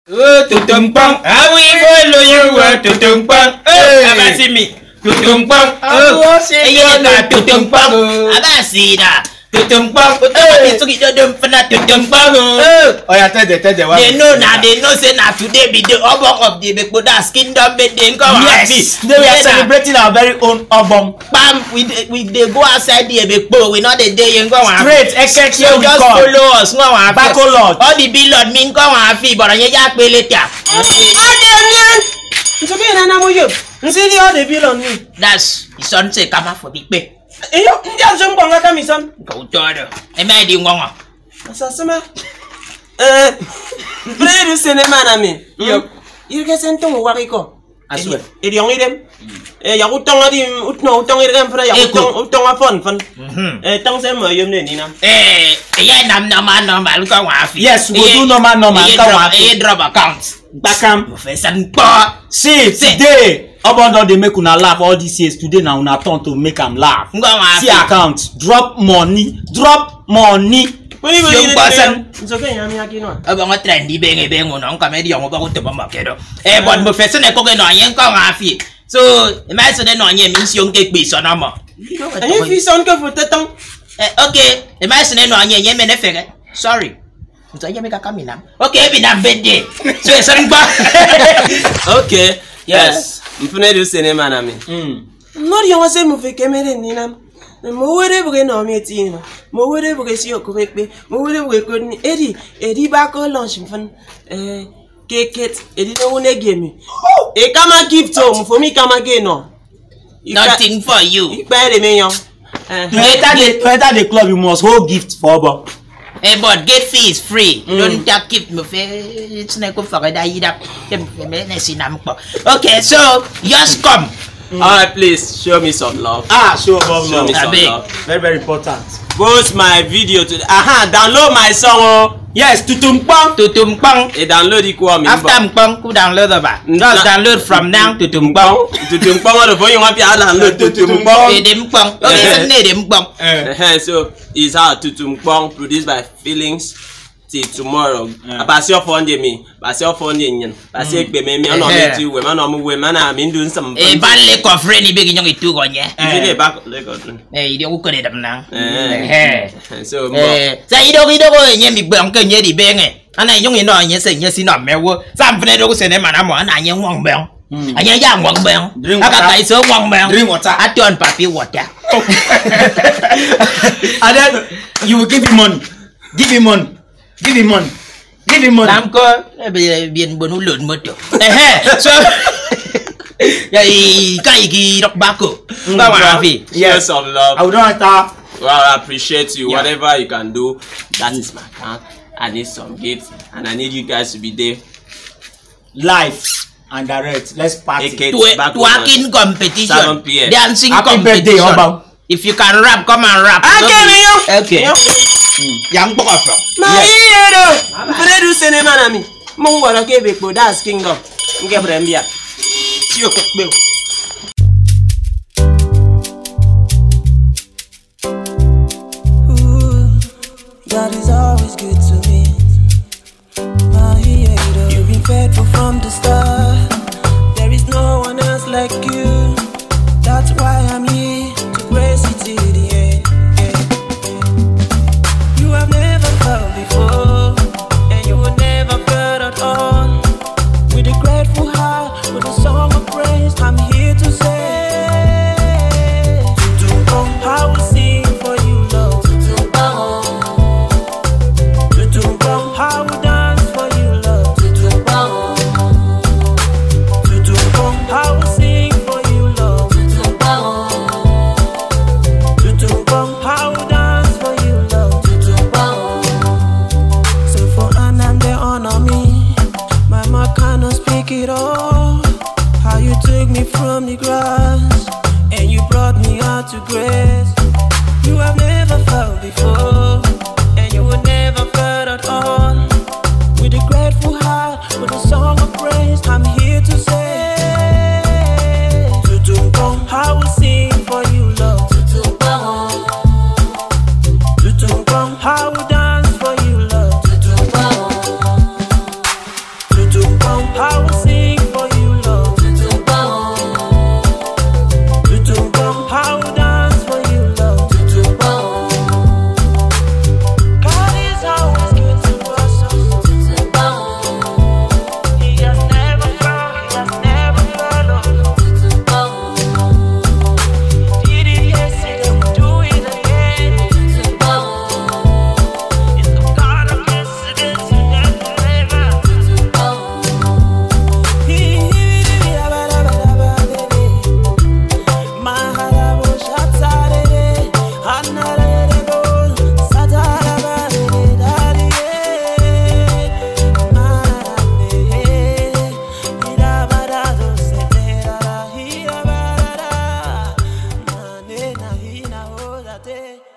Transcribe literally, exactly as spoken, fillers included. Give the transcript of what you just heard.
Oh, tutumpang, I will follow you, oh, tutumpang. Oh, Hey. Abasimi, tutumpang. I Oh, will worship Eyeleka, you, tutumpang. Tutumpang. Abasida, tutumpang. Hey. Tutumpang, tutumpang. Oh. Oh, yeah, tell them, tell them. They know now, they know say now today be the Obong of the Bekbodas kingdom, but they come Yes, happy. Today we are Today na celebrating our very own Obong. Pam, we dey, we dey go outside the Ebekpo, we no dey dey here, go on. Straight, Ekeke, So we just come. Follow us, go on. Bako Lord. All the billion me go on, but you ya pay later. Ademian. Nso ke na na mo yo. Nsi di all the billion me. That's the son say come out for big pay. Iyo, ndi anso mbo nga kami son. Go todo. E me di ngongo. Asasema. Eh, Brother, you say na man me. Yep. You get sent to work iko. I swear. Eri yong idem. Eh, ya utong adi, utno utong idem fana ya Eko. Utong, utong a fun, fun. Mhm. Eh, tong se mo yom ne nina. Eh, eh, yeah, nam normal, normal, ka wa fi. Yes, we Eh, do normal, normal, eh, ka wa drop, fi. Eh, drop account. Back am. Professor Nkpa. See, See. Today, Obon don dey make una laugh all these years. Today na una turn to make am laugh. Ngwa wa See fi. Account, drop money, drop money. Money, money, Young money, person. Money. It's okay, I'm yaki no. Aba nga trend di benge benge no, nka me di yong ba ko to ba ma kedo. Eh, but mo fese ne ko ke no, yen ka nga fi. So, imagine ne no, yen min si yong ke bi so na mo. Aye fi son ke fu tetang. Eh, okay. Imagine ne no, yen, yen me ne fege. Sorry. So, yen me ka kamina. Okay, bi na bede. So, sorry ba. Okay. Yes. Yes. Mfune du sene manami. Mm. Nori yongo se mo fe kemere ninam. Mo were buge no mi tina. Mo were buge si okubekpe. Mo were buge ko ni edi, edi ba ko lunch mfan. Eh, keket, edi no wune gemi. E kama gift o, mo fo mi kama ge no. Nothing for you. Ikpa de me yon. Eh. To enter the, to enter the club, you must hold gift for Obo. Eh, but gate fee is free. Mm. Don't take gift, mo fe, it's not good for that either. Dem fe me ne sinam ko. Okay, so, just come. Mm. All right, please show me some love. Ah, show Obo Show love. Me some Abeg. Love. Very, very important. Post my video today. Aha, download my song. Oh. Yes, tutumpong. Tutumpong. E download it kwa mi. After mpong, ku download over. Just Na- download from now, tutumpong. Tutumpong, what the phone you want to download? Tutumpong. Eh, the mpong. Okay, Yeah. So, ne the mpong. Eh. Eh, so, it's how tutumpong produced by Feelings. Till tomorrow. Yeah. Abasi ofo nde mi. Abasi ofo nde nyen. Abasi Mm. Ekpe me mi, ano Eh. Me ti we, ano mu we, mana mi ndu nsam. Eh, ban le kofre ni begi nyong itu ko nye. Nje Eh. Ke ba le kofre. Eh, idi oku kore dam na. Eh. Eh. So, mo. Eh, sa ido, ido ko nye mi bang ke nye di benge. Ana nyong ino nye se nye si no me wo. Sa mfene do ko se ne mana mo, ana nye ngwang bang. Mm. Anya ya ngwang bang. Drink Aka water. Kai so ngwang bang. Drink water. Ati on papi water. And then you will give him money. Give him money. Give him money. Give him money. Nam ko, eh, bi-, bien bonu load moto. Eh, eh, so, ya, i-, ka iki rock bako. Mm, Ba wa yeah. Fi. Yes. Show some love. I would not enter. Well, I appreciate you. Yeah. Whatever you can do, that is my account. I need some gifts, and I need you guys to be there. Live and direct. Let's party. Eke Twe-, back twerking on competition, seven P M. Dancing Happy birthday, competition. Oba. If you can rap, come and rap. Okay, No be- me, yo. Okay. Yo. Mm. Yang poko fro. Ma Yes. Iye do. Mfere du sene manami. Mungwara ke be kpo das kingdom. Nke brembia. Yo ko be. Ooh, God is always good to me. My Creator, you've been faithful from the start. There is no one else like you. That's why I'm here to praise you till the end. Yeah. You have never felt before, and you will never feel at all. With a grateful heart, with a song of praise, I'm here to say, Tutumbong, I will sing for you, Lord. Tutumbong, Tutumbong, I will dance for you, Lord. Tutumbong, Tutumbong, I will sing for you, Lord. Tutumbong, Tutumbong, I will dance for you, Lord. Tutumbong. So for Anam, they honor me. My mouth cannot speak it all. How you took me from the grass and you brought me out to grace. You have never felt before, and you will never felt at all. With a grateful heart, with a song of praise, I'm here to say, Tutumbong, I will sing for you, Lord. Tutumbong, Tutumbong, I will dance for you, Lord. Tutumbong. Tutu I will